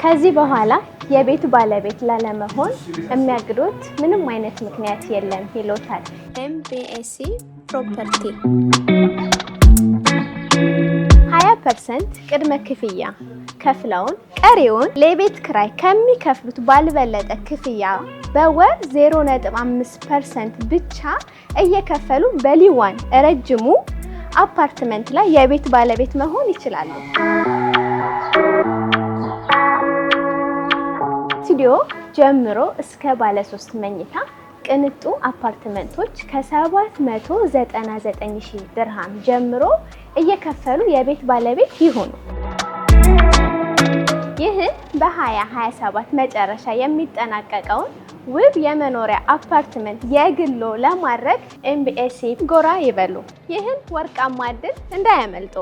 ከዚህ በኋላ የቤቱ ባለቤት ላለመሆን የሚያግዶት ምንም አይነት ምክንያት የለም ይሎታል። ኤምቢኤሲ ፕሮፐርቲ 20% ቅድመ ክፍያ ከፍለውን ቀሪውን ለቤት ክራይ ከሚከፍሉት ባልበለጠ ክፍያ በወር 0.5% ብቻ እየከፈሉ በሊዋን ረጅሙ አፓርትመንት ላይ የቤት ባለቤት መሆን ይችላሉ። ስቱዲዮ ጀምሮ እስከ ባለ 3 መኝታ ቅንጡ አፓርትመንቶች ከ799 ሺህ ድርሃም ጀምሮ እየከፈሉ የቤት ባለቤት ይሁኑ። ይህን በ2027 መጨረሻ የሚጠናቀቀውን ውብ የመኖሪያ አፓርትመንት የግሎ ለማድረግ ኤምቢኤሲ ጎራ ይበሉ። ይህን ወርቃማ እድል እንዳያመልጡ።